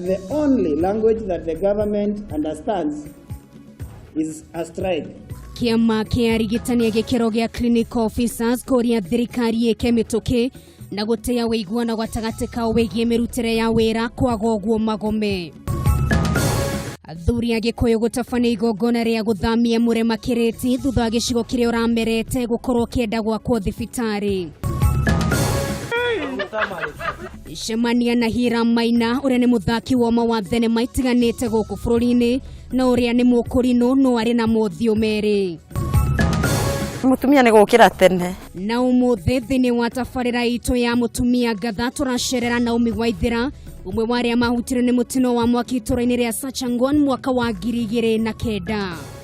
The only language that the government understands is a strike. Kĩama kĩa arigitani a gĩkĩro gĩa clinical officers kũria thirikari ĩke mĩtũkĩ na gũtĩa ũiguano gatagatĩ kao wĩgiĩ mĩrutĩre ya wĩra kwaga ũguo magome. Athuri a Gĩkũyũ gũtabania igongona rĩa gũthamia mũrema kĩrĩti thutha wa gĩcigo kĩrĩa ũramerete gũkorwo kĩenda gwakwo thibitarĩ. Cemania na Hira Maina ũrĩa nĩ mũthaki woma wa thenema itiganĩte gũkũ bũrũri-inĩ na ũrĩa nĩ mũkũrinũ no arĩ na mothiũ merĩ. Mũtumia nĩ gũkĩra tene. Na ũmũthĩ thĩinĩ wa tabarĩra itũ ya mũtumia ngatha tũracerera Naomi Waithera ũmwe wa arĩa mahutirio nĩ mũtino wa mwaki itũra-inĩ rĩa Sachangwan mwaka wa 2009.